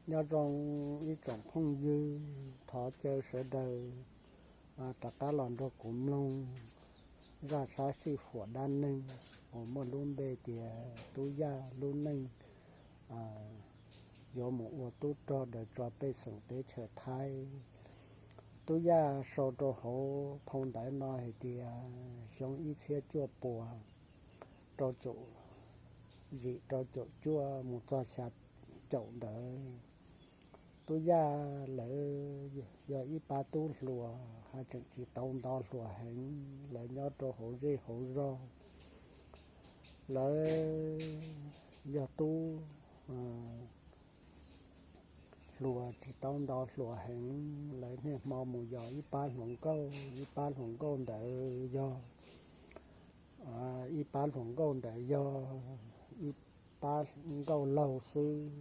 Nyob zoo ib tsoom phooj ywg, thov caw sawv daws rov qab los nrog kuv mloog zaj sab sij huam dab neeg uas muaj lub npe tias Tub Yaj lub neej yuav mus ua tub rog daws tso pej xeem teb chaws Thaib. Tub Yaj sau rau hauv phau ntawv no hais tias xyoo ib txhiab cuaj puas rau caum yim rau caum cuaj mus txog xya caum ntawd, Tub Yaj lawv yog ib pab tub hluas haj tseem tsis tau nto hluas heev, lawv nyob rau hauv zej hauv zog. Lawv yog tub hluas tsis tau nto hluas heev, lawv niaj hmo mus yos ib pab hluas nkauj, ib pab hluas nkauj ntawd yog ib pab hluas nkauj ntawd yog ib pab nkauj laug xwb,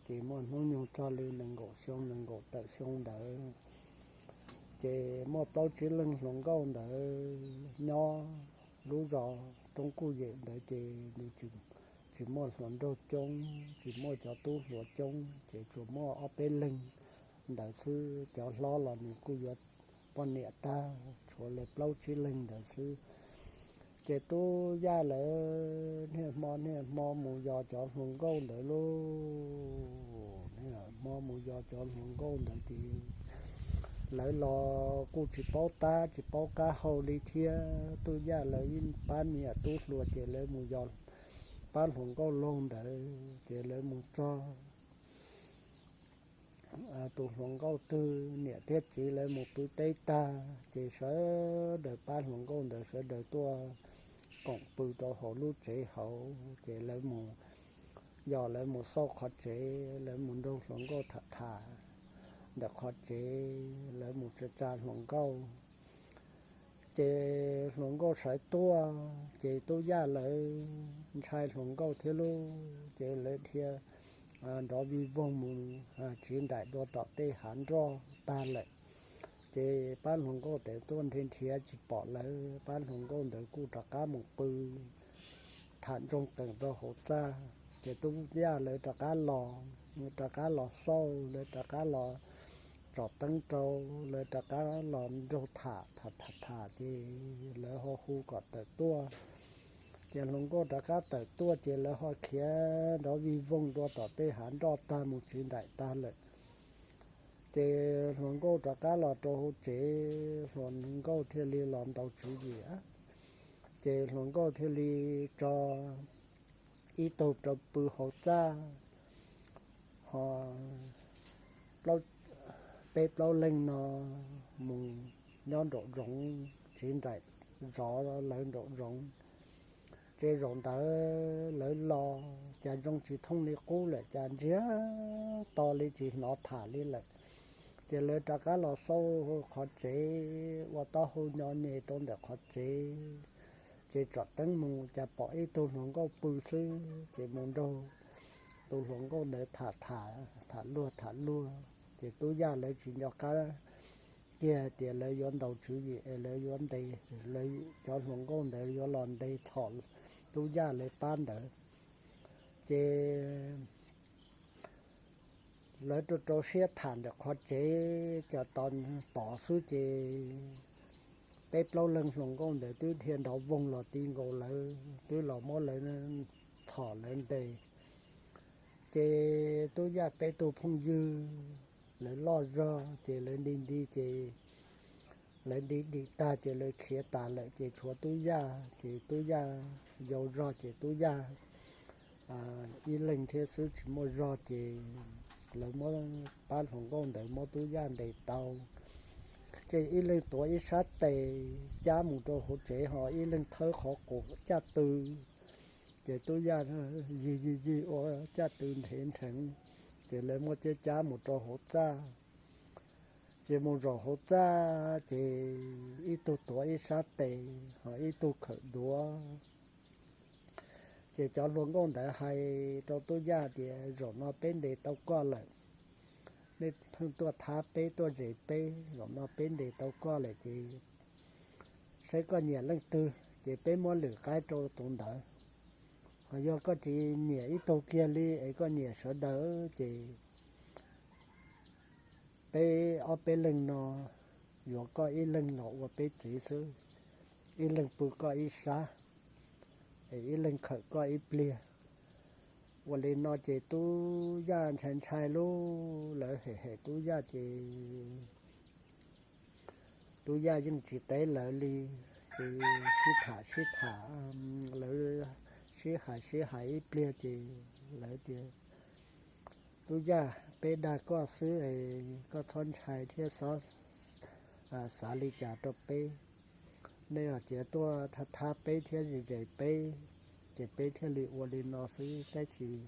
ces muaj hnub nyoog txog li nees nkaum xyoo nees nkaum tawm xyoo ntawd. Ces muaj plaub tsib leeg hluas nkauj ntawd nyob lub zos Roob Kuj Yem ntawd ces nws tsis muaj hluas nraug coob, tsis muaj cov tub hluas coob, ces tsuas muaj ob peb leeg ntawd xwb. Cov hlob los nws kuj yuav poj niam tag, tshuav li plaub tsib leeg ntawd xwb. Ces Tub Yaj lawv niaj hmo niaj hmo mus yos cov hluas nkauj ntawd lauj, niaj hmo mus yos cov hluas nkauj ntawd ces lawv los kuj tsis paub tab tsis paub qab hau li thiab. Tub Yaj lawv ib pab me nyuam tub hluas ces lawv mus yos pab hluas nkauj laug ntawd ces lawv mus txog tus hluas nkauj twg niam thiab txiv lawv mus pw teb tag ces sawv daws pab hluas nkauj ntawd sawv daws tuaj koom pw rau hauv lub tsev hauv ces lawv mus yos, lawv mus xauj qhov tsev, lawv mus nrog hluas nkauj tham tham ntawm qhov tsev, lawv mus tsa tsa hluas nkauj. Ces hluas nkauj sawv tuaj ces Tub Yaj lawv ntshai hluas nkauj thiab lauj, ces lawv dhia nrov vij voog mus tsiv nraim dua tom tej hav nroj tag lawm. Ces pab hluas nkauj ntawd tuaj nrhiav nrhiav tsis pom lawv, pab hluas nkauj ntawd kuj rov qab mus pw tham ntsoog qees rau hauv txaj. Ces Tub Yaj lawv rov qab los, rov qab los xauj, lawv rov qab los tsom teeb rau, lawv rov qab los nrog tham tham tham tham ces lawv ho hu kom tawm tuaj. Ces hluas nkauj rov qab tawm tuaj ces lawv ho khiav nrov vij voog dua tom tej hav nroj tag mus tsiv nraim tag lawm. Ces hluas nkauj rov qab los rau hauv tsev, hluas nkauj thiaj li los ntaus tswv yim. Ces hluas nkauj thiaj li tso ib tug rau pw hauv txaj, ho peb plaub leeg no mus nyob nraum zoov, tsiv nraim zov lawv nraum zoov. Ces zaum ntawd lawv los cas zoo tsis thooj li qub lawm, cas ntsiag to li tsis hnov tham li lawm. Ces lawv rov qab los xauj qhov tsev, ua taub hau nyo nyem rau ntawm qhov tsev. Ces tsom teeb mus cas pom ib tug hluas nkauj pw xwb, ces mus nrog tus hluas nkauj ntawd tham tham, tham luag tham luag. Ces Tub Yaj lawv tsis nco qab kiag tias lawv yuav ntaus tswv yim es lawv yuav ntes, lawv cov hluas nkauj ntawd yuav los ntes txhom Tub Yaj lawv pab ntawd. Ces lawv rau rau siab tham ntawm qhov tsev, cas tos pom xwb ces peb plaub leeg hluas nkauj ntawd twb dhia nrov voog los ti nkaus lawv, twb los muab lawv txhom lawv ntes. Ces Tub Yaj peb tug phooj ywg lawv loj zog ces lawv nti nti ces lawv nti dim tag ces lawv khiav tas lawm ces tshuav Tub Yaj, ces Tub Yaj yau zog ces Tub Yaj ib leeg thiab xwb tsis muaj zog ces lawv muab pab hluas nkauj ntawd muab Tub Yaj ntes tau. Ces ib leeg tuav ib sab tes cab mus rau hauv tsev ho ib leeg thawb qhov quav caj tw. Ces Tub Yaj yig yig yig ua caj tw nrhev nrheev, ces lawv muab cab cab mus rau hauv txaj. Ces mus zaum hauv txaj ces ib tug tuav ib sab tes ho ib tug khawm duav. Ces cov hluas nkauj ntawd hais rau Tub Yaj tias zaum no peb ntes tau koj lawm, nej pheej tuaj thab peb tuaj zes peb, zaum no peb ntes tau koj lawm ces saib koj nyiam leej twg ces peb muab lwm qaib rau tus ntawd. Ho yog koj tsis nyiam ib tug kiag li es koj nyiam sawv daws ces peb ob peb leeg no yuav koj ib leeg los ua peb txiv xwb, ib leeg pw koj ib sab, es ib leeg khawm koj ib pliag. Ua li no ces tub yaj ntshai ntshai lub, lawv hem hem tub yaj ces tub yaj yeej tsis teb lawv li, ces sib tham sib tham, lawv sib hais sib hais ib pliag ces lawv tias, tub yaj, peb dag koj xwb es koj txhob ntshai thiab txhob xav li cas rau peb. Nej hais tias tuaj thab thab peb thiab zes zes peb, ces peb thiaj li ua li no xwb, tab sis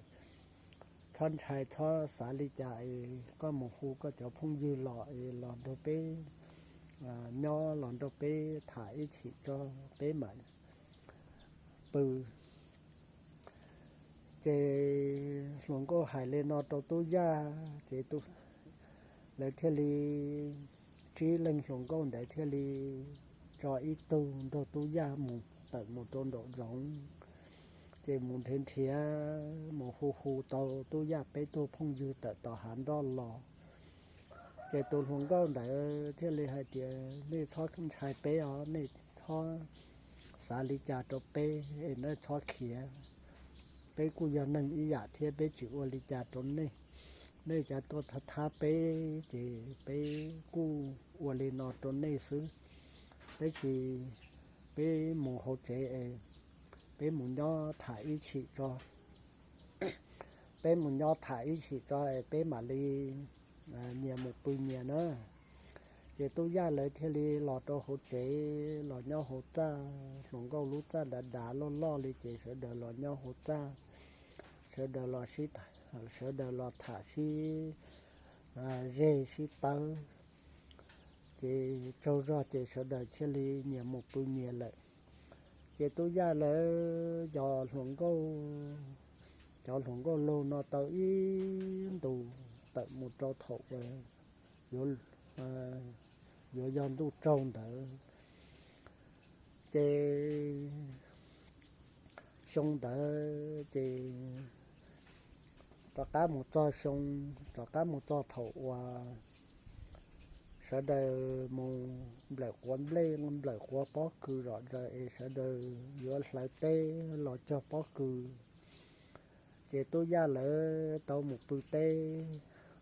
txhob ntshai txhob xav li cas es koj mus hu koj cov phooj ywg los es los nrog peb nyob, los nrog peb tham ib chim tso, peb mam pw. Ces hluas nkauj hais li no rau tub yaj ces lawv thiaj li, tsib leeg hluas nkauj ntawd thiaj li tso ib tug nrog tub yaj mus tawm mus rau nraum zoov, ces mus nrhiav nrhiav, mus hu hu tau tub yaj peb tug phooj ywg tawm tom hav nroj los. Ces tus hluas nkauj ntawd thiaj li hais tias, nej txhob ntshai peb os, nej txhob xav li cas rau peb es nej txhob khiav. Peb kuj yog neeg ib yam thiab, peb tsis ua li cas rau nej. Nej cov tuaj thab thab peb ces peb kuj ua li no rau nej xwb, tab sis peb mus hauv tsev es peb mus nyob tham ib chim tso. Peb mus nyob tham ib chim tso es peb mam li nyias mus pw nyias na. Ces tub yaj lawv thiaj li los rau hauv tsev los nyob hauv txaj, hluas nkauj lub txaj dav dav loj loj li ces sawv daws los nyob hauv txaj, sawv daws los sib, sawv daws los tham sib zeg sib tawb. Ces tsaug zog ces sawv daws thiaj li nyias mus pw nyias lawm. Ces tub yaj lawv cov hluas nkauj, cov hluas nkauj laug no tau ib ntus tawm mus rau thaum uas yuav yog ntuj tsaug ntawd. Ces xyoo ntawd ces rov qab mus txog xyoo, rov qab mus txog thaum uas sawv daws mus nplawm quav nplej nplawm quav pob kws zom zaws es sawv daws yuav hlawv teb los cog pob kws. Ces tub yaj lawv tau mus pw teb,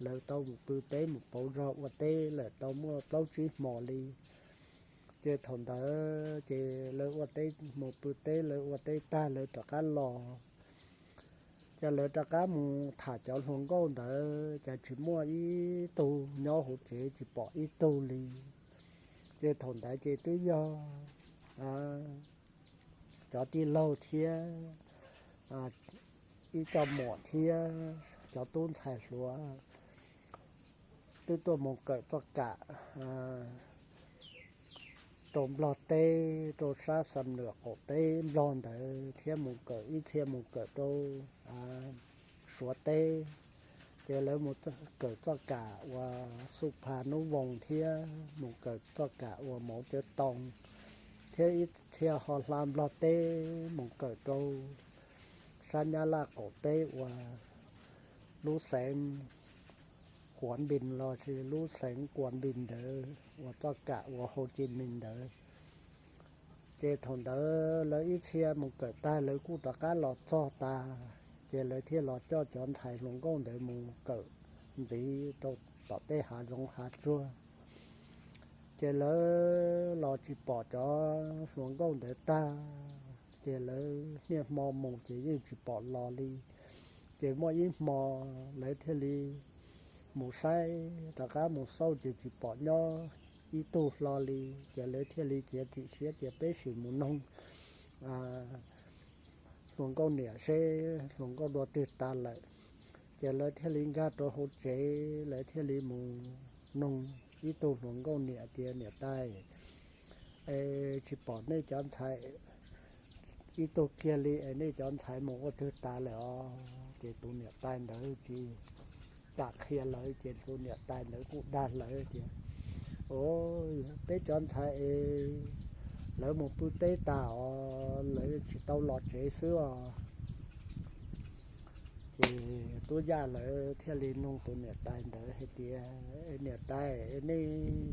lawv tau mus pw teb mus pauv zog ua teb lawm tau muaj plaub tsib hmos li. Ces thaum ntawd ces lawv ua teb, mus pw teb lawv ua teb tag lawv rov qab los, ces lawv rov qab mus tham cov hluas nkauj ntawd ces tsis muaj ib tug nyob hauv tsev, tsis pom ib tug li. Ces thaum ntawd ces twb yog cov tij laug thiab ib co muam thiab cov tub ntxhais hluas twb tuaj mus kawm txoj kam rau Nplog teb, rau sab Xam Nuam qaum teb Nplog ntawd thiab mus kawm ib txhia mus kawm rau Suav teb. Ces lawv mus kawm txoj kam uas Xu Pha Nub Voos thiab mus kawm txoj kam uas Mauv Cawv Toos, thiab ib txhia ho hla Nplog teb mus kawm rau sab Nyab Laj qaum teb uas lub xeev Kuav Npis los sis lub xeev Kuav Npis ntawd uas txoj kam uas Hau Ci Mis ntawd. Ces thaum ntawd lawv ib txhia mus kawm tag lawv kuj rov qab los txog tas, ces lawv thiaj los coj cov ntxhais hluas nkauj ntawd mus kawm ntxiv rau tom tej hav zoov hav tsuag. Ces lawv los tsis pom cov hluas nkauj ntawd tag, ces lawv niaj hmo mus ces yeej tsis pom los li. Ces muaj ib hmo lawv thiaj li mus saib, rov qab mus xauj ces tsis pom nyob ib tug hlo li. Ces lawv thiaj li txiav txim siab tias peb sim mus noog hluas nkauj niam seb hluas nkauj dua twg tas lawm. Ces lawv thiaj li nkag rau hauv tsev, lawv thiaj li mus noog ib tug hluas nkauj niam tias, niam tais, es tsis pom nej cov ntxhais ib tug kiag li es nej cov ntxhais mus ua twg tas lawm os? Ces tus niam tais ntawd tsis kam qhia lawv, ces tus niam tais ntawd kuj dag lawv tias, o, peb cov ntxhais es lawv mus pw teb tas os, lawv tsis tau los tsev xwb os. Ces tub Yaj lawv thiaj li nug tus niam tais ntawd hais tias, Niam tais, nej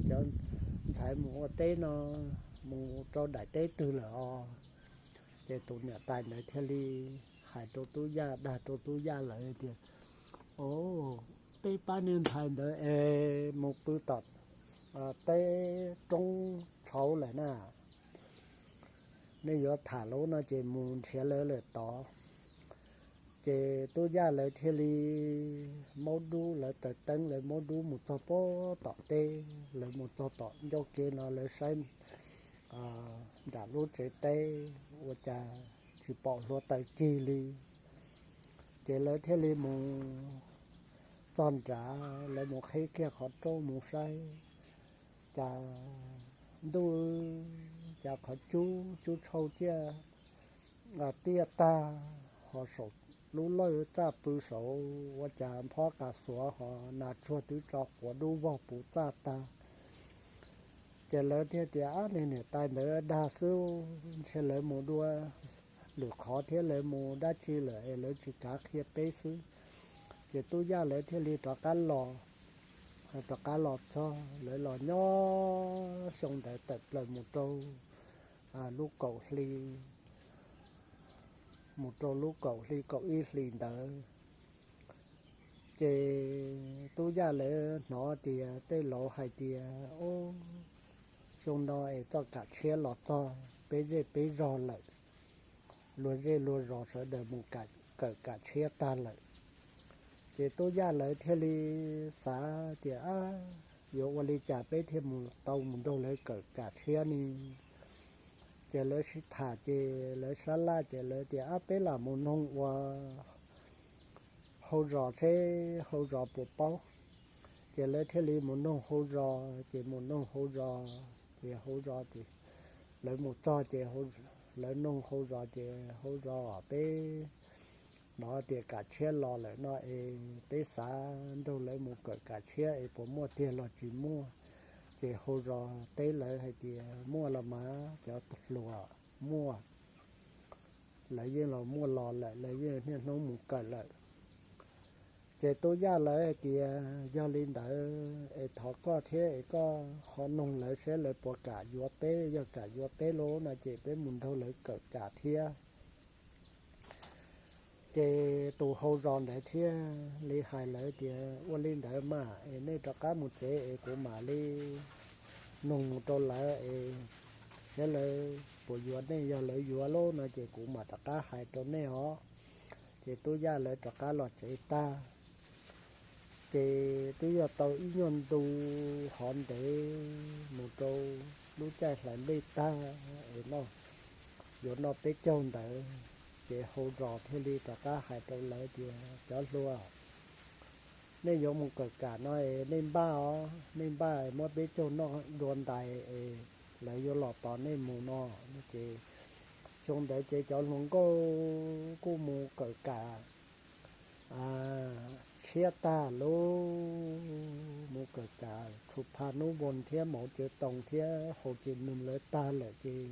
cov ntxhais mus ua teb no mus rau daim teb twg lawm os? Ces tus niam tais ntawd thiaj li hais rau tub Yaj, dag rau tub Yaj lawv tias, Au, peb pab niag ntxhais ntawd es mus pw tom teb roob tshauv lawm na. Nej yuav tham lawv no ces mus nrhiav lawv lawm tod. Ces tub Yaj lawv thiaj li maub dub, lawv taws teeb lawv maub dub mus txog pem tom teb, lawv mus txog tom ncauj kev no lawv saib nram lub tsev teb ua cas tsis pom hluav taws cig li. Ces lawv thiaj li mus txog nrad, lawv mus qhib kiag qhov rooj mus saib, cas ntuj, cas qhov cub cub tshauj ciaj tiaj tag, ho saum lub lawj txaj pw saud ua cas nphob qas xuav ho nas tsuag twb tso quav dub vog puv txaj tag. Ces lawv thiaj tias, Ab, niag niam tais ntawd dag xwb, ntshe lawv mus dua lwm qhov thiab lawv mus dab tsi lawm es lawv tsis kav qhia peb xwb. Ces tub Yaj lawv thiaj li rov qab los, rov qab los txog, lawv los nyob xyoo ntawd tawm plaws mus rau lub kaum hli, mus rau lub kaum hli kaum ib hlis ntawd. Ces tub Yaj lawv hnov tias tej laus hais tias, Au, xyoo no es txoj kam tshiab los txog peb zej peb zog lawm, luag zej luag zos sawv daws mus kawm kam tshiab tag lawm. Ces tub Yaj lawv thiaj li xav tias, Ab, yuav ua li cas peb thiaj mus tau mus nrog lawv kawm kam tshiab ne? Ces lawv sib tham ces lawv sab laj ces lawv tias, Ab, peb lam mus noog ua hau zos seb hau zos puas paub. Ces lawv thiaj li mus noog hau zos, ces mus noog hau zos, ces hau zos ces lawv mus txog ces lawv noog hau zos ces hau zos, Peb hnov tias kam tshiab los lawm no es peb xav nrog lawv mus kawm kam tshiab es puas muaj tiag los tsis muaj? Ces hau zos teb lawv hais tias, Muaj los mas cov hluas, muaj. Lawv yeej los muaj los lawm, lawv yeej niaj hnub mus kawm lawm. Ces tub Yaj lawv hais tias, Yog li ntawd es thov koj thiab es koj ho noog lawv seb lawv puas kam yuav peb, yog kam yuav peb lawm no ces peb mus nrog lawv kawm kam thiab. Ces tus hau zos ntawd thiaj li hais lawv tias, Ua li ntawd mas es nej rov qab mus tsev es kuv mam li noog mus rau lawv es seb lawv puas yuav nej, yog lawv yuav lawm no ces kuv mam rov qab hais rau nej os. Ces tub Yaj lawv rov qab los tsev tag, ces twb yog tau ib nyuag ntu hov ntev mus rau lub caij hlais nplej tag es no yuav noj peb caug ntawd, ces hau zos thiaj li rov qab hais rau lawv tias, Cov hluas, nej yuav mus kawm kam no es nej npaj os, nej npaj muab peb caug noj dua ntais es lawv yuav los tos nej mus no. Ces xyoo ntawd ces cov hluas nkauj kuj mus kawm kam tshiab tag lawm, mus kawm kam txhua pha nub voos thiab mauv cawv toos thiab hau ces nws lawv tag lawm ces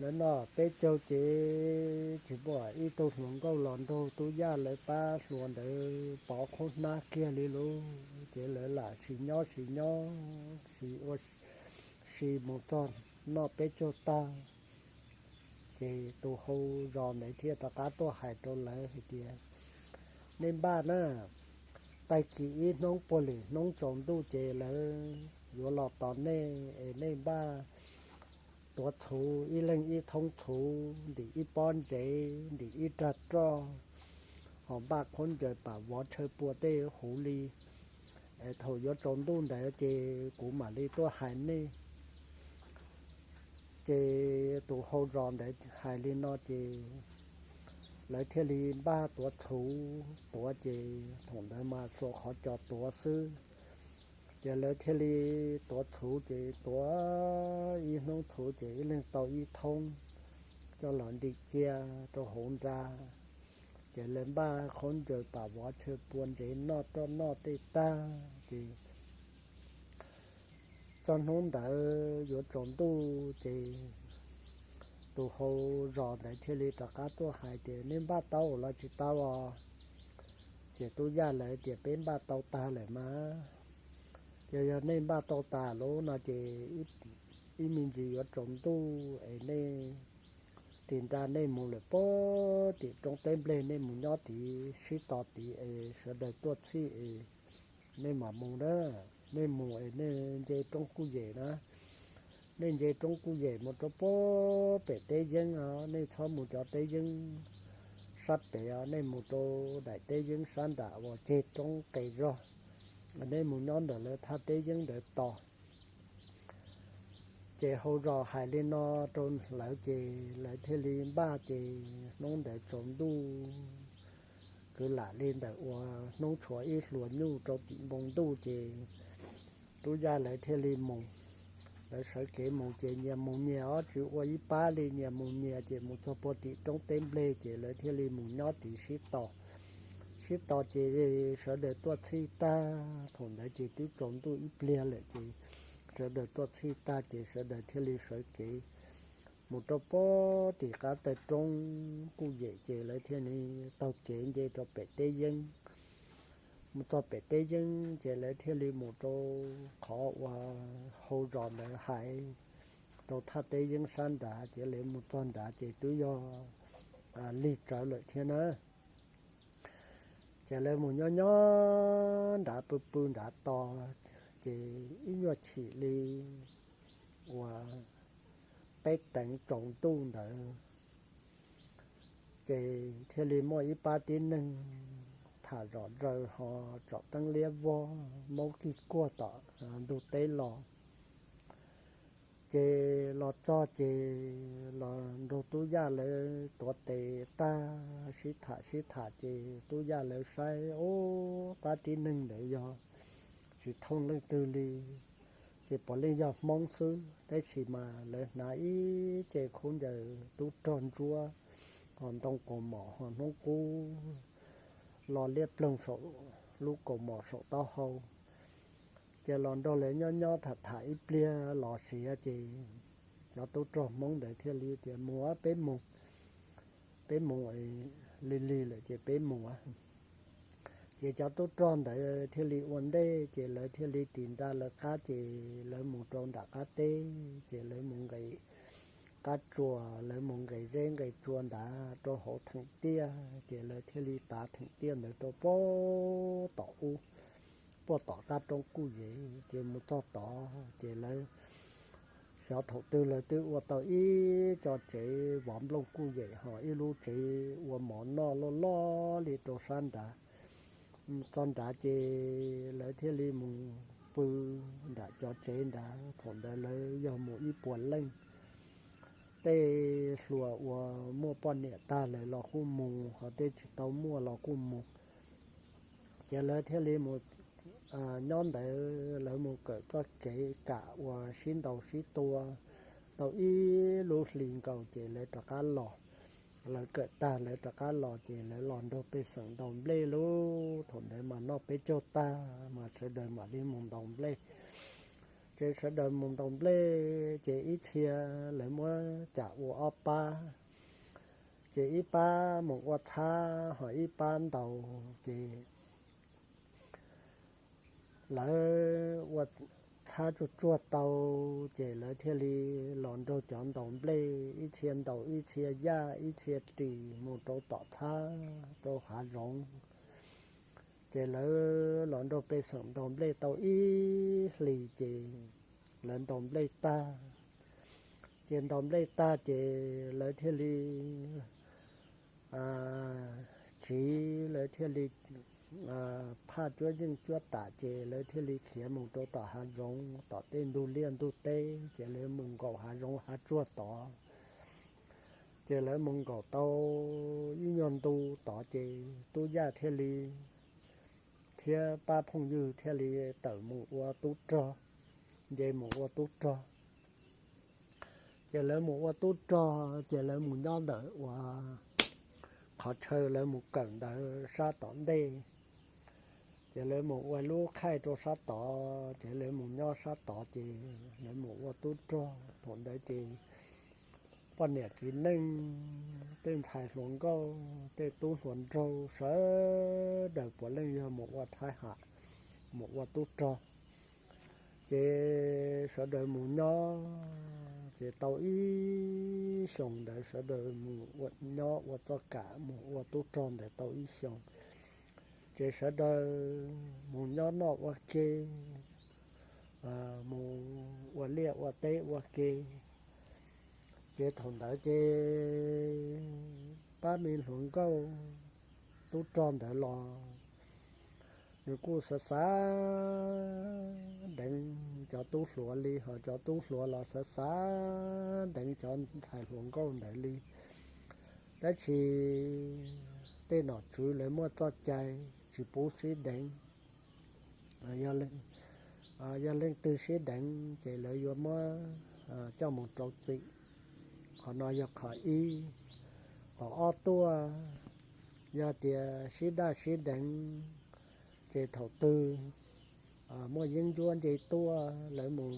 lawv noj peb caug ces tsis muaj ib tug hluas nkauj los nrog tub Yaj lawv pab hluas ntawd pov qhov hnab kiag li lawm, ces lawv lam sim nyob sim nyob sim ua si mus txog noj peb caug tag, ces tus hau zos ntawd thiaj rov qab tuaj hais rau lawv hais tias, Nej npaj na, tag kis ib hnub puag lwm hnub tsaus ntuj ces lawv yuav los tos nej es nej npaj tuav txhuv, ib leeg ib thoob txhuv, ntim ib pob ntsev, ntim ib rag roj, ho npaj khaub ncaws pam vov tshaw pua tej huv li. Thaum yuav tsaus ntuj ntawd ces kuv mam li tuaj hais nej. Ces tus hau zos ntawd hais li no ces lawv thiaj li npaj tuav txhuv tuav, ces thaum ntawd mas xuas qhov cos tuav xwb. Ces lawv thiaj li tuav txhuv, ces tuav ib hnub txhuv ces ib leeg tau ib thoob coj los ntim cia rau hauv nra. Ces lawv npaj khaub ncaws pam vov chaw pua ntsev noj roj noj tej tag ces txog hnub ntawd yuav tsaus ntuj ces tus hau zos ntawd thiaj li rov qab tuaj hais tias, nej npaj tau los tsis tau os? Ces tub yaj lawv tias, peb npaj tau tag lawm mas. Ces yog nej npaj tau tas lawm no ces ib me ntsis yuav tsaus ntuj es nej tis nra nej mus lawm puag tim roob teb nplej, nej mus nyob tid sib tos tid es sawv daws tuaj txhij es nej mam mus na. Nej mus es nej nce roob kuj yem na. Nej nce roob kuj yem mus rau puag pem teb yeeb os, nej txhob mus cov teb yeeb sab pem os, nej mus rau daim teb yeeb sab nram uas ceg roob qes zog. Nej mus nyob ntawm lawv thaj teb yeeb ntawd tos. Ces hau zos hais li no rau lawv ces lawv thiaj li npaj. Ces hnub ntawd tsaus ntuj kwv lam li ntawm uas hnub tshuav ib hluas nyuj rau tim npoo ntuj ces tub yaj lawv thiaj li mus. Lawv sawv kev mus ces nyias mus nyias os, tsis ua ib pab li, nyias mus nyias ces mus txog puag tim roob teb nplej ces lawv thiaj li mus nyob tid sib tos. Sib tos ces sawv daws tuaj txhij tag, thaum ntawd ces twb tsaus ntuj ib pliag lawm ces sawv daws tuaj txhij tag ces sawv daws thiaj li sawv kev mus rau puag tim qab taw roob kuj yem ces lawv thiaj li taug kev nce rau pem teb yeeb. Mus txog pem teb yeeb ces lawv thiaj li mus rau qhov uas hau zos ntawd hais rau thaj teb yeeb sab nrad ces lawv mus txog nrad ces twb yog lig tsawv lawm thiab na. Ces lawv mus nyob nyob nrad pw pw nrad tos, ces ib nyuag chim li uas peb teev tsaus ntuj ntawd ces thiaj li muaj ib pab tib neeg tham zom zaws ho tsom teeb liab vog maub kig kuag tom ntug teb los. Ces los txog ces los nrog tub yaj lawv tuav tes tag sib tham sib tham ces tub yaj lawv saib ub pab tib neeg ntawd yog tsis thooj leej twg li, ces puav leej yog Hmoob xwb, tab sis mas lawv hnav ib ce khaub ncaws tub rog ntsuab ho ntoo kaus mom ho hnub qub lo liab ploog saum lub kaus mom saum taub hau. Ces los nrog lawv nyob nyob tham tham ib pliag los siav ces cov tub rog Hmoob ntawd thiaj li tias mus peb mus, peb mus lig lig lawm ces peb mus. Ces cov tub rog ntawd thiaj li ua ntej ces lawv thiaj li tis nra lawv qab ces lawv mus rau nram qab teb ces lawv mus nqes qab tsuas, lawv mus nqes zeb nqes tsua nrad rau hauv theem tiaj ces lawv thiaj li tav theem tiaj ntawd rau puag tom ub, puag tom qab roob kuj yem ces mus txog tod ces lawv xyov thaum twg lawv twb ua tau ib co tsev vov nplooj kuj yem ho ib lub tsev ua mov noj loj loj li rau sab nrad. Txog nrad ces lawv thiaj li mus pw nram cov tsev nrad, thaum ntawd lawv yog mus ib puas leej. Tej hluas uas muaj poj niam tag lawm los kuj mus, ho tej tsis tau muaj los kuj mus. Ces lawv thiaj li mus nyob ntawd, lawv mus kawm txoj kev kam uas sib ntaus sib tua tau ib lub hlis nkaus ces lawv rov qab los. Lawv kawm tag lawv rov qab los ces lawv los nrog pej xeem ntaus nplej lub, thaum ntawd mas noj peb caug tag mas sawv daws mam li mus ntaus nplej. Ces sawv daws mus ntaus nplej ces ib txhia lawv muab cam ua ob pab, ces ib pab mus ua txhab ho ib pab ntaus ces lawv ua txhab tsuag tsuag tau ces lawv thiaj li los nrog cov ntaus nplej, ib txhia ntaus ib txhia yaj ib txhia ris mus rau tom txhab rau hav zoov. Ces lawv los nrog pej xeem ntaus nplej tau ib hlis ces lawv ntaus nplej tag. Ces ntaus nplej tag ces lawv thiaj li tsiv, lawv thiaj li phaj cuab yeej cuab tam ces lawv thiaj li khiav mus rau tom hav zoov tom tej ntug liaj ntug teb ces lawv mus nkaum hav zoov hav tsuag tod. Ces lawv mus nkaum tau ib nyuag ntu tod ces tub yaj thiaj li thiab pab phooj ywg thiaj li tawm mus ua tub rog, nce mus ua tub rog. Ces lawv mus ua tub rog ces lawv mus nyob ntawm uas qhov chaw lawv mus kawm ntawd sab tom ntej. Ces lawv mus ua lub khaij rau sab tod ces lawv mus nyob sab tod ces lawv mus ua tub rog. Thaum ntawd ces poj niam txiv neej, tej ntxhais hluas nkauj, tej tub hluas nraug sawv daws puav leej yog mus ua thab ham, mus ua tub rog. Ces sawv daws mus nyob ces tau ib xyoos ntawd sawv daws mus nyob ua txoj kam mus ua tub rog ntawd tau ib xyoos. Ces sawv daws mus nyob noj ua ke, mus ua liaj ua teb ua ke. Ces thaum ntawd ces pab me hluas nkauj tub rog ntawd los nws kuj xav xav deev cov tub hluas li, ho cov tub hluas los xav xav deev cov ntxhais hluas nkauj ntawd li. Tab sis tej nom tswv lawv muaj txoj cai tsis pub sib deev. Yog leej twg sib deev ces lawv yuav muab coj mus rau txim. Qhov no yog qhov ib. Qhov ob tuaj, yog tias sib daj sib deev, ces thaum twg muaj yeeb ncuab nce tuaj lawv mus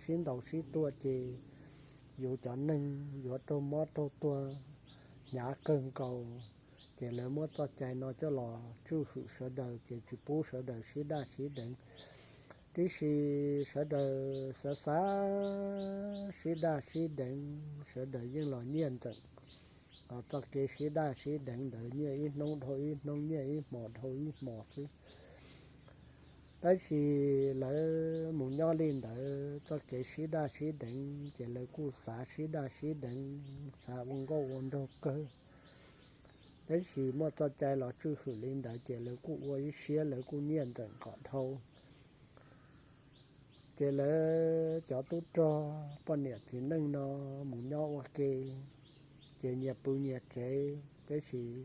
sib ntaus sib tua ces yus cov neeg yuav raug mob raug tuag hnyav kawg nkaus. Ces lawv muab txoj cai no coj los tswj hwm sawv daws ces tsis pub sawv daws sib daj sib deev. Tiam sis sawv daws xav xav sib daj sib deev, sawv daws yeej los nyiaj ntxeem. Txoj kev sib daj sib deev ntawd nyiaj ib hnub dhau ib hnub, nyiaj ib hmos dhau ib hmos xwb. Tab sis lawv mus nyob li ntawd txoj kev sib daj sib deev ces lawv kuj xav sib daj sib deev, xav ua nkauj ua nraug kawg. Tab sis muaj txoj cai los tswj hwm li ntawd ces lawv kuj ua ib siab lawv kuj nyiaj ntxeem kom dhau. Ces lawv cov tub rog poj niam txiv neej no mus nyob ua ke, ces nyias pw nyias tsev, tab sis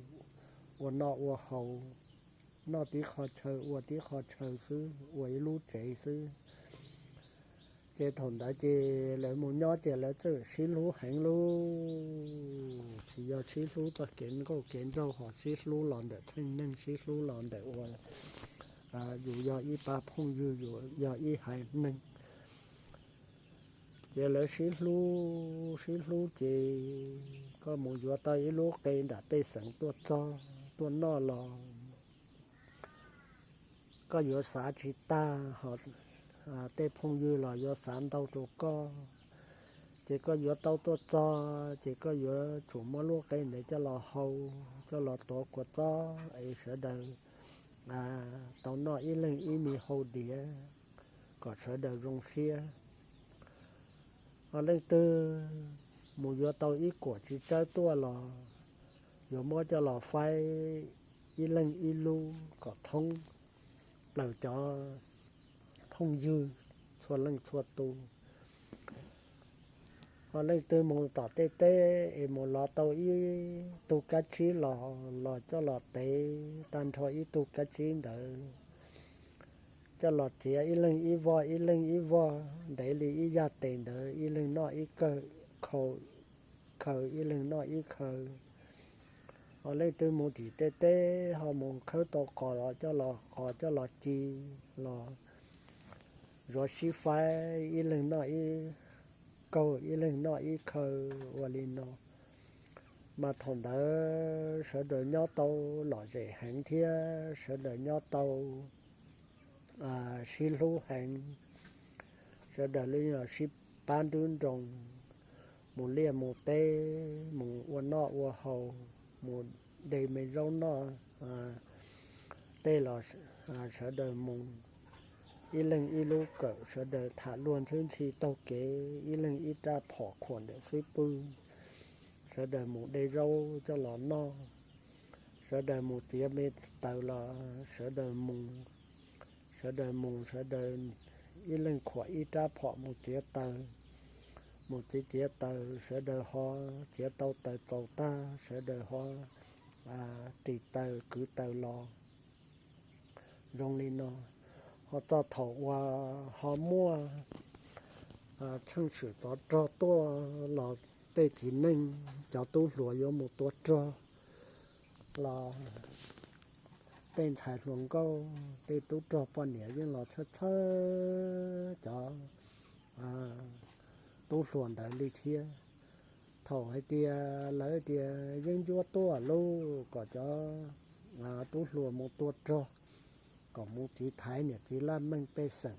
ua noj ua haus, noj tib qho chaw ua tib qho chaw xwb, ua ib lub tsev xwb. Ces thaum ntawd ces lawv mus nyob ces lawv txawm sib hlub heev lub, tsis yog sib hlub txoj kev nkauj kev nraug, ho sib hlub los ntawm txheej neeg, sib hlub los ntawm ua yus yog ib pab phooj ywg, yus yog ib haiv neeg. Ces lawv sib hlub sib hlub ces koj mus yuav tau ib lub qe nram pej xeem tuaj txog tuaj noj los koj yuav xav tsis tag, ho tej phooj ywg los yuav xav ntau rau koj. Ces koj yuav tau tuaj txog ces koj yuav tsum muab lub qe ntawd coj los hau, coj los tuav kua txob es sawv daws tau noj ib leeg ib me hau diav kom sawv daws zoo siab. Ho leej twg mus yuav tau ib kuam txiv tsawb tuaj los yuav muab coj los faib ib leeg ib lub kom thoob plaws cov phooj ywg txhua leej txhua tus. Ho leej twg mus tom tej teb es mus lov tau ib tug kab tsib los, los coj los tev tag nrho ib tug kab tsib ntawd, coj los txiav ib leeg ib voj ib leeg ib voj ntev li ib yaj tes ntawd, ib leeg noj ib kawg, khau khaws ib leeg noj ib khaws. Ho leej twg mus tim tej teb ho mus khawb tau qos los coj los qos coj los ci los zov sib faib ib leeg noj ib kaug ib leeg noj ib khaws ua li no. Mas thaum ntawd sawv daws nyob tau lom zem heev thiab sawv daws nyob tau sib hlub heev, sawv daws li los sib pab nruab nroos, mus liaj mus teb, mus ua noj ua haus, mus de me zaub noj tej los sawv daws mus ib leeg ib lub kawm, sawv daws tham luag ntxhwb ntxhi taug kev, ib leeg ib rab phom khuam ntawm xub pwg, sawv daws mus de zaub coj los noj, sawv daws mus txiav me taws los sawv daws mus, sawv daws mus sawv daws ib leeg khuam ib rab phom mus txiav taws, mus txiav txiav taws sawv daws ho txiav tau taws txaus tag sawv daws ho ris taws kwv taws los zoo li no. Ho txog thaum uas ho muaj tsheej swm tov rog tuaj los tej txiv neej cov tub hluas yuav mus tua rog los tej ntxhais hluas nkauj tej tub rog poj niam yeej los txhawb txhawb cov tub hluas ntawd li thiab. Thaum hais tias lawv tias yeeb ncuab tuaj lub kom cov tub hluas mus tua rog, kom mus tiv thaiv niam txiv laj mej pej xeem.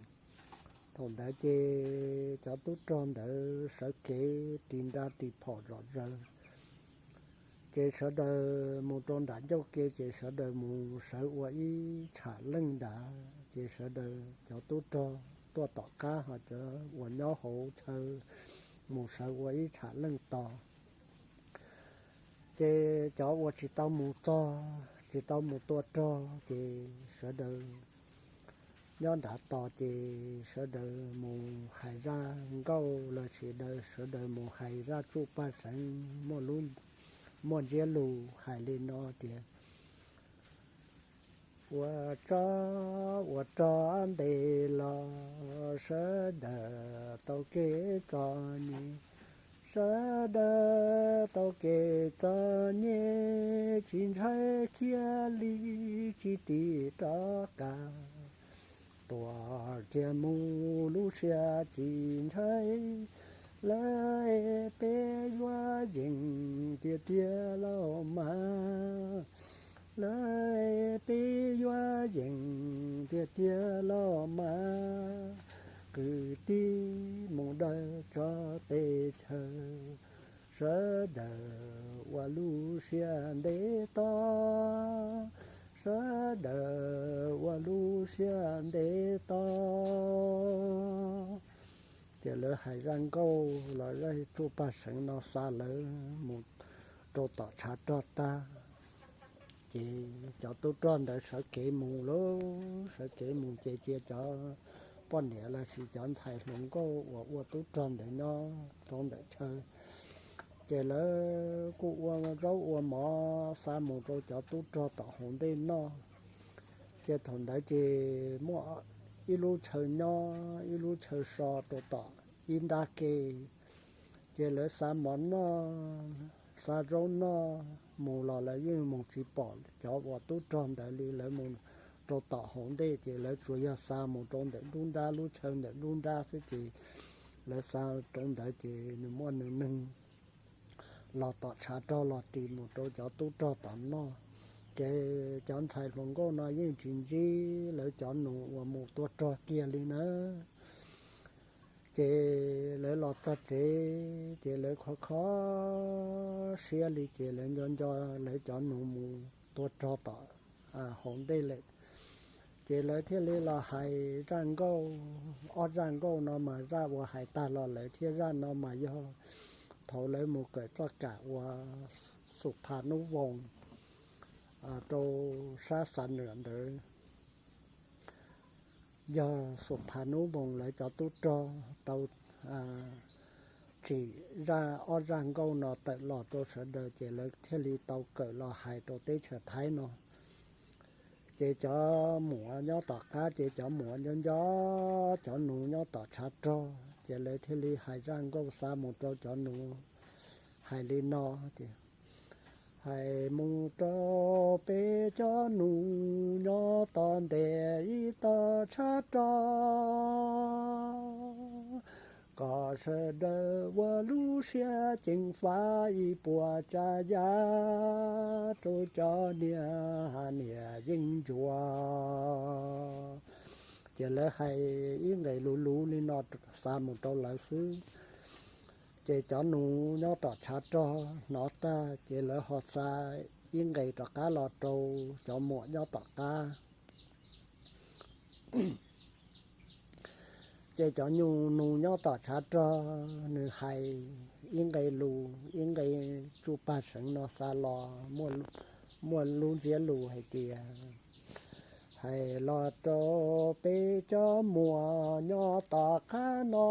Thaum ntawd ces cov tub rog ntawd sawv kev ris nra ris phom zom zaws, ces sawv daws mus rau nram ncauj ke ces sawv daws mus sawv ua ib tsham leej nrad, ces sawv daws cov tub rog tuaj tom qab ho cov uas nyob hauv chaw mus sawv ua ib tsham leej tos. Ces cov uas tsis tau mus txog, tsis tau mus tua rog ces sawv daws nyob nrad tos, ces sawv daws mus hais zaj nkauj los sis daws sawv daws mus hais zaj tsuj paj seev, muaj lub, muaj ntsiab lus hais li no tias: Ua tso, ua rog ntev los sawv daws tau kev txom nyem, sawv daws tau kev txom nyem tsis ntshai kiag li, tsis tig rov qab. Tuam kiag mus lub siab tsis ntshai, lawv peb yuav yeem tiag tiag los mas, lawv peb yuav yeem tiag tiag los mas. Kwv tij mus dawm tso teb chaws, sawv daws ua lub siab ntev tos, sawv daws ua lub siab ntev tos. Ces lawv hais zaj nkauj los zaj tsuj paj seev no xa lawv mus rau tom tshav rog tag, ces cov tub rog ntawd sawv kev mus lauj, sawv kev mus ces cia cov poj niam los sis cov ntxhais hluas nkauj uas ua tub rog ntawd nyob rau ntawm chaw, ces lawv kuj ua zaub ua mov xa mus rau cov tub rog tom hauv ntej noj. Ces thaum ntawd ces muaj ib lub chaw nyob ib lub chaw so rau tom ib nrab ke, ces lawv xa mov noj, xa zaub noj mus los lawv yeej mus tsis pom cov uas tub rog ntawd li. Lawv mus rau tom hauv ntej ces lawv tsuas yog xa mus rau ntawm nruab nrab, lub chaw ntawm nruab nrab xwb, ces lawv xa rau ntawd ces nws muaj nws neeg los tom tshav rog los ris mus rau cov tub rog tom noj. Ces cov ntxhais hluas nkauj no yeej tsis ntsib lawv cov nus uas mus tua rog kiag li na. Ces lawv los txog tsev ces lawv kho kho siab li ces lawv nco nco lawv cov nus mus tua rog tom hauv ntej lawm. Ces lawv thiaj li los hais zaj nkauj, ob zaj nkauj no mas zaj uas hais tag los lawm thiab zaj no mas yog thaum lawv mus kawm txoj kam uas Xus Pha Nub Voos rau sab Xa Nwam ntawd. Yog Xus Pha Nub Voos lawv cov tub rog tau tsim zaj ob zaj nkauj no tawm los rau sawv daws ces lawv thiaj li tau kawm los hais rau teb chaws Thaib no. Ces cov muam nyob tom qab ces cov muam nco nco cov nus nyob tom tshav rog ces lawv thiaj li hais zaj nkauj xa mus rau cov nus hais li no tias: Hais mus rau peb cov nus nyob tom ntej ib tog tshav rog, kom sawv daws ua lub siab ceev faj ib puas tsav yam rau cov niam niam yeej ncuav. Ces lawv hais ib nqes luv luv li no xa mus rau lawv xwb. Ces cov nus nyob tom tshav rog hnov tag ces lawv ho xa ib nqes rov qab los rau cov muam nyob tom qab. Ces cov nus nyob tom tshav rog nws hais ib nqe lus, ib nqe tsuj paj seev no xa los muaj lub ntsiab lus hais tias: Hais los rau peb cov muam nyob tom qab no,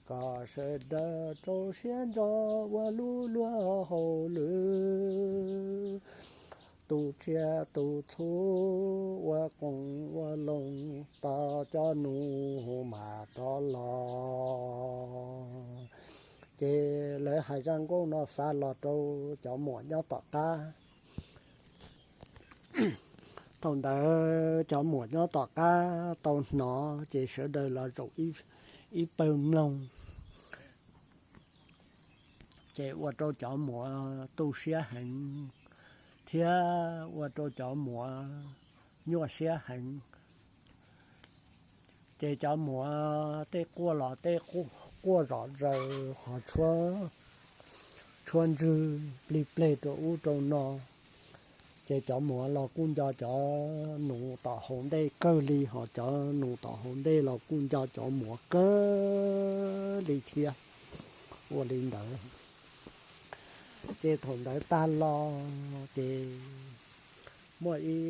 kom sawv daws rau siab ntso ua lub luag hauj lwm, tu tsiaj tu txhu, ua qoos ua loo, tos cov nus hu mas rov los. Ces lawv hais zaj nkauj no xa los rau cov muam nyob tom qab. Thaum ntawd cov muam nyob tom qab tau hnov ces sawv daws los zaum ib pawg mloog. Ces ua rau cov muam tu siab heev thiab ua rau cov muam nyuaj siab heev. Ces cov muam tej quaj los tej quaj zom zaws ho tshuab ntswg plig pleg rau ub rau no. Ces cov muam los kuj nco cov nus tom hauv ntej kawg li, ho cov nus tom hauv ntej los kuj nco cov muam kawg li thiab. Ua li ntawd, ces thaum ntawd tag los ces muaj ib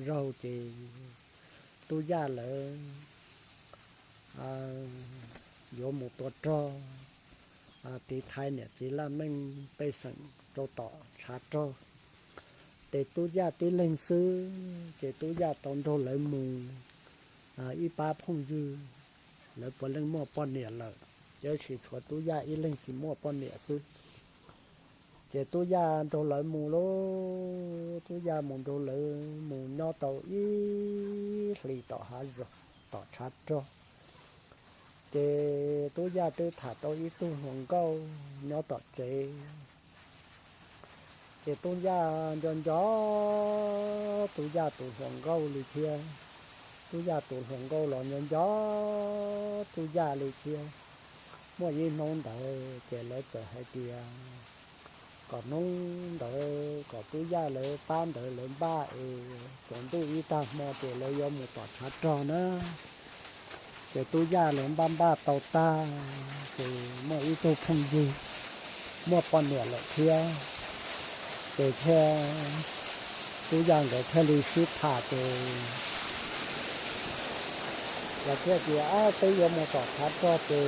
zaug ces Tub Yaj lawv yuav mus tua rog tiv thaiv niam txiv laj mej pej xeem rau tom tshav rog. Ces Tub Yaj tib leeg xwb, ces Tub Yaj tau nrog lawv mus ib pab phooj ywg, lawv puav leej muaj poj niam lawm, tab sis tshuav Tub Yaj ib leeg tsis muaj poj niam xwb. Ces Tub Yaj nrog lawv mus lauj, Tub Yaj mus nrog lawv mus nyob tau ib hlis tom hav zoov, tom tshav rog. Ces Tub Yaj twb tham tau ib tug hluas nkauj nyob tom tsev. Ces Tub Yaj nco nco Tub Yaj tus hluas nkauj li thiab, Tub Yaj tus hluas nkauj los nco nco Tub Yaj li thiab. Muaj ib hnub ntawd ces lawv txawm hais tias kom hnub ntawd kom Tub Yaj lawv pab ntawd lawv npaj es tsaus ntuj ib tag hmo ces lawv yuav mus tom tshav rog na. Ces Tub Yaj lawv npaj npaj tau tag, ces muaj ib tug phooj ywg muaj poj niam lawm thiab, ces thiaj, Tub Yaj nkawd thiaj li sib tham ces lawv thiaj tias, Ab, peb yuav mus tom tshav rog ces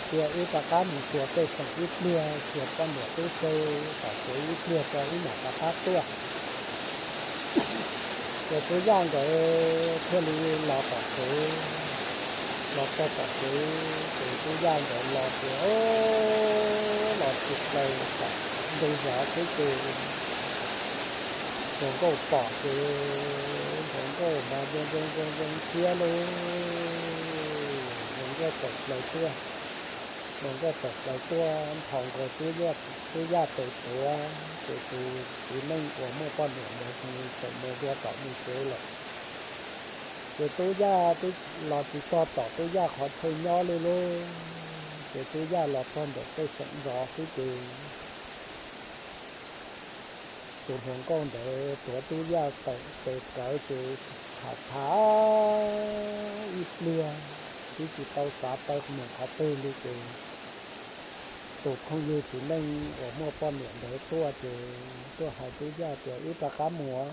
cia wb rov qab mus xyuas pej xeem ib pliag, xyuas poj niam tub se tom tsev ib pliag tso wb mam rov qab tuaj. Ces Tub Yaj nkawd thiaj li los tom tsev, los txog tom tsev ces Tub Yaj nkawd los ces, o, los tsis plaws tom ntug zos xwb ces hluas nkauj pom ces hluas nkauj mas zoo zoo zoo zoo siab lauj. Hluas nkauj tawm plaws tuaj, hluas nkauj tawm plaws tuaj nthos nkaus Tub Yaj tes tuav, ces tus txiv neej uas muaj poj niam ntawd txawm mus dua tom mus tsev lawm. Ces Tub Yaj twb los tsis txog tom Tub Yaj qhov chaw nyob li lauj. Ces Tub Yaj los txog ntawm pej xeem zos xwb ces tus hluas nkauj ntawd tuav Tub Yaj tes rawv ces tham tham ib pliag twb tsis tau xav tau mus qhov twg li ces tus phooj ywg txiv neej uas muaj poj niam ntawd tuaj ces tuaj hais Tub Yaj tias, Wb rov qab mus,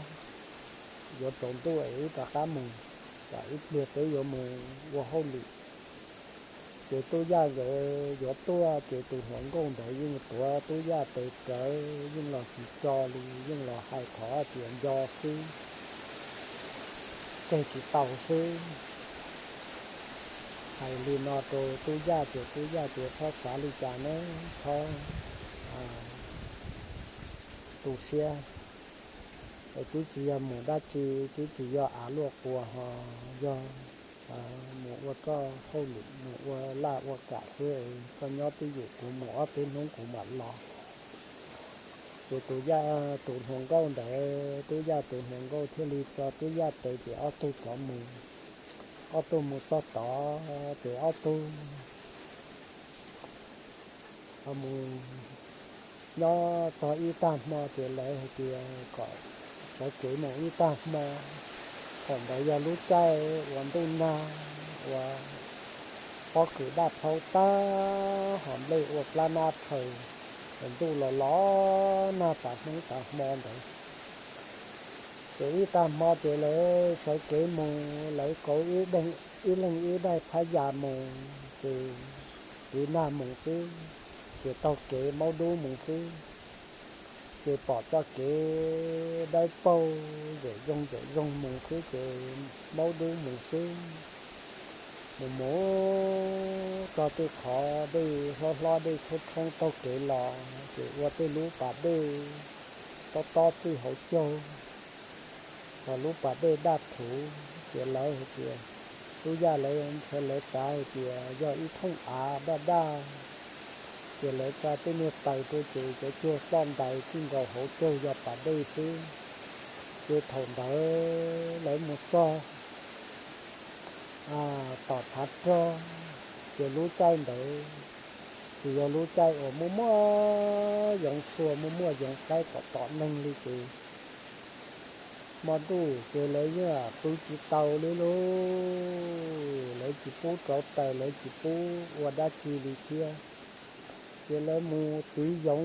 yuav tsaus ntuj es wb rov qab mus, tsam ib pliag peb yuav mus ua hauj lwm. Ces Tub Yaj nkawd yuav tuaj ces tus hluas nkauj ntawd yeej tuav Tub Yaj tes rawv, yeej los tsis tso li, yeej los hais qhov tias nco xwb, tseg tsis tau xwb. Hais li no rau Tub Yaj ces Tub Yaj tias, Txhob xav li cas na, txhob tu siab, es twb tsis yog mus dab tsi, twb tsis yog av luaj quas ho yog mus ua txoj hauj lwm, mus ua laj ua kam xwb, koj nyob twj ywm, kuv mus ob peb hnub kuv mam los. Ces tus, tus hluas nkauj ntawd, Tub Yaj tus hluas nkauj thiaj li tso Tub Yaj tes ces ob tug rov mus. Ob tug mus txog tod ces ob tug mus nyob txog ib tag hmo ces lawv hais tias kom sawv kev mus ib tag hmo. Thaum ntawd yog lub caij uas ntuj nag uas pob kws daj plhaub tag, ho nplej ua plab nab rhaws, ntuj los los nag tas hnub tas hmo ntawd. Ces ib tag hmo ces lawv sawv kev mus, lawv kauv ib leeg ib daim phab yas mus, ces tiv nag mus xwb, ces taug kev maub dub mus xwb. Ces pom txoj kev dawb paug zem zoo zem zoo mus xwb ces maub dub mus xwb. Mus mus txog tej qhov dej hlob hlob dej tshoob tshoob taug kev los ces ua tej lub pas dej tob tob txij hauv caug, ho lub pas dej daj thuv ces lawv hais tias, Tub Yaj lawv ntshai lawv xav hais tias yog ib thooj av daj daj Ces lawv xa tej niag taws rau ces cov cuag ploj ntais tsuj nkaus hauv caug yog pas dej xwb. Ces thaum ntawd lawv mus txog tom thav rog, ces lub caij ntawd ces yog lub caij uas muaj muaj yoov sua, muaj muaj yoov qaib tom tom neeg li ces hmo ntuj ces lawv yeej pw tsis tau li lauj, lawv tsis pub rauv taws, lawv tsis pub ua dab tsi li thiab. Ces lawv mus tiv yoov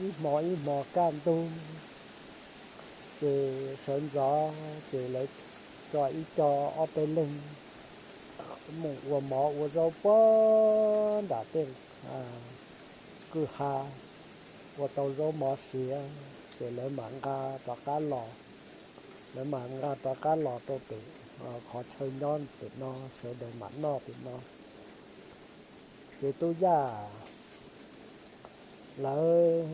ib hmo ib hmo kaj ntug, ces sawv ntxov ces lawv tso ib co ob peb leeg mus ua mov ua zaub puag nram tej kwj ha, ua tau zaub mov siav ces lawv mam nqa rov qab los. Lawv mam nqa rov qab los rau pem qhov chaw nyob pem no, sawv daws mam noj pem no. Ces tub Yaj lawv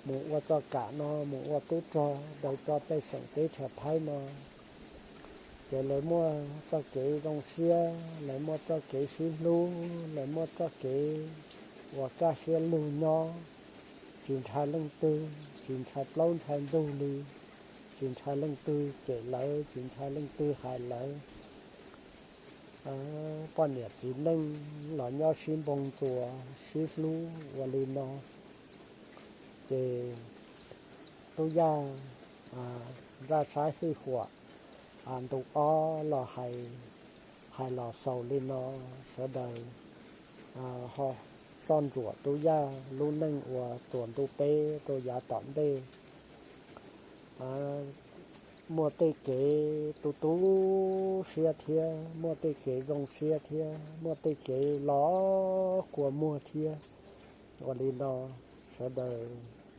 mus ua txoj kam no, mus ua tub rog daws tso tej xeem teb chaws Thaib no, ces lawv muaj txoj kev zoo siab, lawv muaj txoj kev sib hlub, lawv muaj txoj kev uas kaj siab lug nyob, tsis ntshai leej twg, tsis ntshai plaub ntshai ntug li, tsis ntshai leej twg cem lawv, tsis ntshai leej twg hais lawv. Poj niam txiv neej los nyob sib npoo ntxuas sib hlub ua li no. Ces tub Yaj zaj saib hwj huam ntu ob los hais, hais los xaus li no, sawv daws ho soj ntsuam tub Yaj lub neej uas txuas ntu peb rau yav tom ntej. Muaj tej kev tu tu siab thiab, muaj tej kev zoo siab thiab, muaj tej kev los kua muag thiab. Ua li no, sawv daws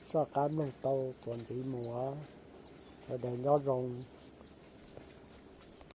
soj qab mloog tau txuas ntxiv mus, sawv daws nyob zoo.